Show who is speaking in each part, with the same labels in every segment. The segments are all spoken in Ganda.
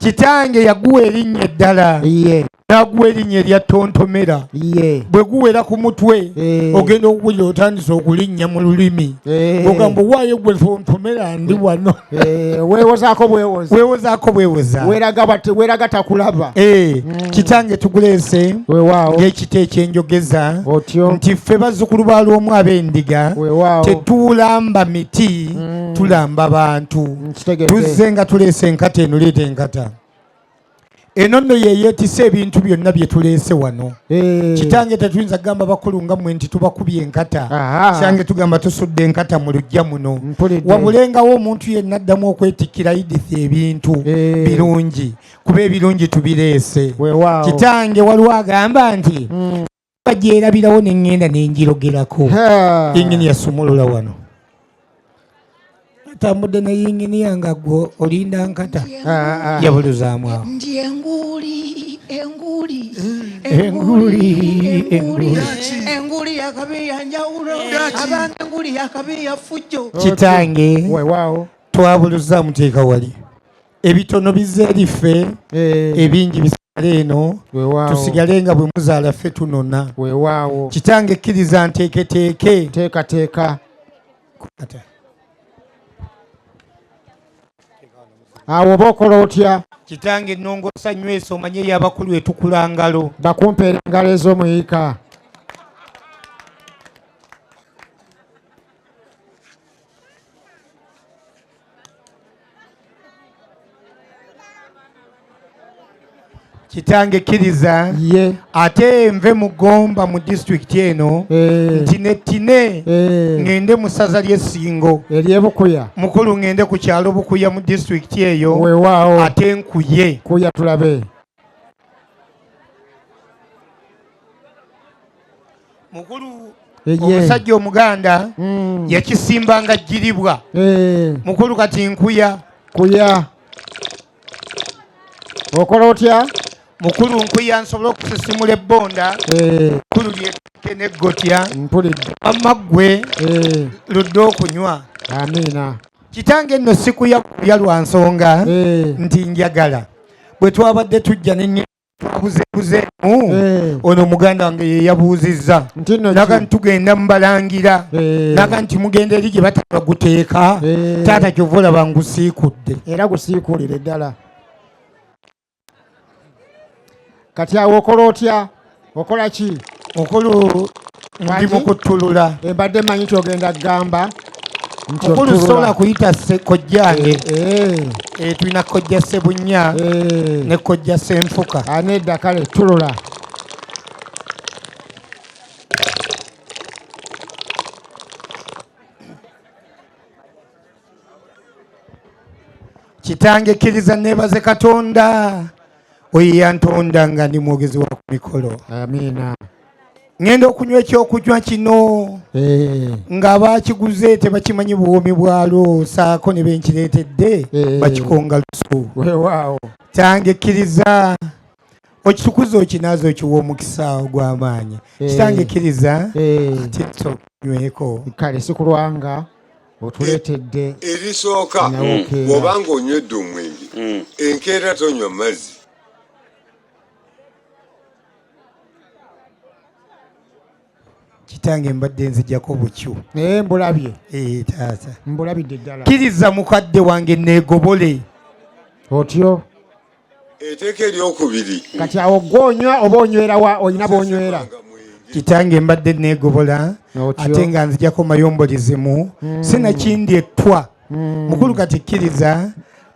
Speaker 1: Kitange yaguwa erinnya eddala.
Speaker 2: Iye.
Speaker 1: N'aguwa erinnya erya Tontomera.
Speaker 2: Iye.
Speaker 1: Bwe guwera ku mutwe, ogenda okuwulira otandise okulinnya mu lulimi. Ogamba owaayo gwe Tontomera ndi wano.
Speaker 2: Weewozaako bwewoza.
Speaker 1: Weewozaako bwewoza.
Speaker 2: Weeraga bati, weeraga takulaba.
Speaker 1: Kitange tuguleese
Speaker 2: Weewaawo.
Speaker 1: ng'ekiti ekyenjogeza
Speaker 2: Otyo.
Speaker 1: nti ffe bazzukulu ba Lwomwa ab'endiga
Speaker 2: Weewaawo.
Speaker 1: tetulamba miti, tulamba bantu.
Speaker 2: Nkitegedde.
Speaker 1: Tuzze nga tuleese enkata eno, leeta enkata eno nno yeyeetisa ebintu byonna bye tuleese wano. Kitange tetuyinza kugamba bakulu nga mmwe nti tubakubye enkata. Kitange tugamba tusudde enkata mu luggya muno.
Speaker 2: Mpulidde.
Speaker 1: Wabulengawo omuntu yenna addamu okwetikkira Edith ebintu birungi, kuba ebirungi tubireese.
Speaker 2: Weewaawo.
Speaker 1: Kitange waliwo agamba nti bagyerabirawo ne ŋŋenda ne ngirogerako. Yingini yasumulula wano. Atambudde ne yinginiya nga gwe olinda nkata. Yabuluzaamu awo.
Speaker 3: Ndi enguuli, enguuli,
Speaker 1: Enguuli,
Speaker 3: enguuli,
Speaker 1: enguuli.
Speaker 3: Enguuli yakabi ya njawulo. Abange enguuli yakabi ya ffujjo.
Speaker 1: Kitange,
Speaker 2: Weewaawo.
Speaker 1: twabuluzza muteeka wali. Ebitono bizze eri ffe, ebingi bisigale eno.
Speaker 2: Weewaawo.
Speaker 1: Tusigale nga bwe muzaala ffe tunona.
Speaker 2: Weewaawo.
Speaker 1: Kitange kkiriza nteeketeeke.
Speaker 2: Teekateeka.
Speaker 1: Ate.
Speaker 2: Awo oba okola otya?
Speaker 1: Kitange nnongoosa nywesa omanye ey'abakulu etukula ngalo.
Speaker 2: Bakumpeera engalo ez'omuyiika.
Speaker 1: Kitange kkiriza.
Speaker 2: Ye.
Speaker 1: Ate nve mu Gomba mu disitulikiti eno, nti ne ttine ŋŋende mu ssaza ly'Essingo.
Speaker 2: Ery'e Bukuya.
Speaker 1: Mukulu ŋŋende ku kyalo Bukuya mu disitulikiti eyo.
Speaker 2: Weewaawo.
Speaker 1: Ate nkuye.
Speaker 2: Kuya tulabe.
Speaker 1: Mukulu omusajja Omuganda yakisimbanga ggiribwa. Mukulu kati nkuya.
Speaker 2: Kuya. Okola otya?
Speaker 1: Mukulu nkuya nsobole okusisimula ebbonda. Mukulu lyetike n'eggotya.
Speaker 2: Mpulidde.
Speaker 1: Wamma ggwe ludde okunywa.
Speaker 2: Amiina.
Speaker 1: Kitange nno sikuya kuya lwa nsonga nti njagala. Bwe twabadde tujja ne twabuzeebuzeemu, ono muganda wange ye yabuuzizza.
Speaker 2: Nti nno
Speaker 1: Naga
Speaker 2: ki?
Speaker 1: nti tugenda mubalangira. Naga nti mugenda eri gye bataba guteeka. Taata ky'ova olaba ngusiikudde.
Speaker 2: Era gusiikuulire ddala. Kati awo okola otya? Okola ki?
Speaker 1: Mukulu ndi
Speaker 2: Wangi?
Speaker 1: mukuttulula.
Speaker 2: Mbadde mmanyi nti ogenda kugamba nti
Speaker 1: Mukulu
Speaker 2: ottulula.
Speaker 1: sobola kuyita kojjange. Tulina kojja Ssebunya ne kojja Ssenfuka.
Speaker 2: Nedda kale ttulula.
Speaker 1: Kitange kkiriza neebaze Katonda oyo yantonda nga ndi mwogezi wa ku mikolo.
Speaker 2: Amiina.
Speaker 1: Ngenda okunywa ekyokunywa kino ng'abakiguze tebakimanyi buwoomi bwalwo, saako ne benkireetedde bakikonga lusu.
Speaker 2: Weewaawo.
Speaker 1: Kitange kkiriza okitukuze okinaaze okiwa omukisa ogw'amaanyi. Kitange kkiriza ate nsooke nyweko.
Speaker 2: Kale sikulwanga otuleetedde
Speaker 4: erisooka
Speaker 2: Nawokeera.
Speaker 4: Bw'oba ng'onywedde omwenge enkeera tonywa mazzi.
Speaker 1: Kitange mbadde nzijjako bukyu.
Speaker 2: Naye mbulabye.
Speaker 1: Taata.
Speaker 2: Mbulabidde ddala.
Speaker 1: Kkiriza mukadde wange neegobole.
Speaker 2: Otyo.
Speaker 4: Etteeka eryokubiri.
Speaker 2: Kati awo gw'onywa oba onywera wa? Olina bw'onywera?
Speaker 1: Kitange mbadde neegobola
Speaker 2: Otyo.
Speaker 1: ate nga nzijjako mayombolizimu sinakindi ettwa. Mukulu kati kkiriza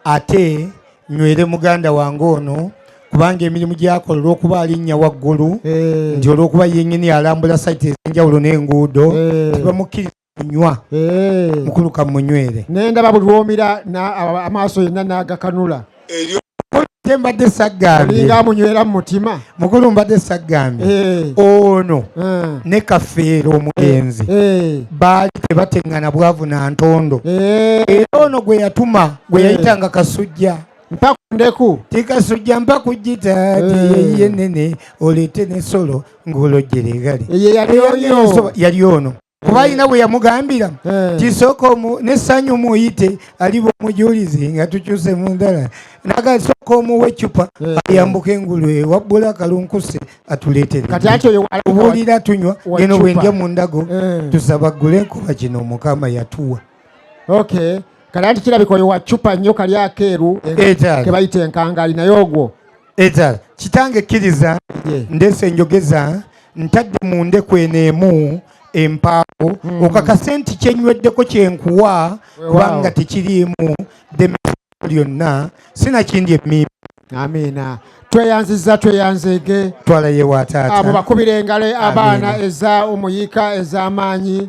Speaker 1: ate nywere muganda wange ono kubanga emirimu gy'akola olw'okuba alinnya waggulu nti olw'okuba yennyini alambula sayiti ez'enjawulo n'enguudo tebamukkiriza kunywa. Mukulu kamunywere.
Speaker 2: Naye ndaba buli lw'omira amaaso yenna n'agakanula.
Speaker 1: Ate mbadde saggambye.
Speaker 2: Olinga amunywera mu mutima.
Speaker 1: Mukulu mbadde saggambye. Ono ne Kafeero omugenzi baali tebateŋŋana bwavu na ntondo. Era ono gwe yatuma gwe yayitanga Kasujja.
Speaker 2: Mpa ku ndeku.
Speaker 1: Ti Kasujja mpa ku ggita, ti yeyiye nnene oleete n'ensolo ng'olojjera egale.
Speaker 2: Ye yali
Speaker 1: Eyali
Speaker 2: oyo.
Speaker 1: ensoba, yali ono. Kuba alina bwe yamugambira tisooka nessanyu muyite aliba omujulizi nga tukyuse mu ndala, naga sooka omuwa eccupa ayambuka engulu ewabbula kalunkuse atuleetere.
Speaker 2: Kati ati oyo alabika
Speaker 1: Obuulira tunywa
Speaker 2: wa
Speaker 1: eno
Speaker 2: ccupa.
Speaker 1: Bwendya mu ndago tusaba ggule kuba kino Mukama yatuwa.
Speaker 2: Okay, kale anti kirabika oyo wa ccupa nnyo, kali akeeru
Speaker 1: Etaala.
Speaker 2: ke bayita enkangali, naye ogwo
Speaker 1: Etaala kitange, kkiriza.
Speaker 2: Ye.
Speaker 1: Ndeese enjogeza, ntadde mu ndeku eno emu empaawo, okakase nti kyenyweddeko kyenkuwa, kubanga tekiriimu ddeme lyonna, sinakindi emmimbi.
Speaker 2: Amiina, tweyanziza, tweyanzeege.
Speaker 1: Twala ye wa
Speaker 2: Abo
Speaker 1: taata.
Speaker 2: bakubira engalo abaana
Speaker 1: Amiina.
Speaker 2: eza omuyiika ez'amaanyi.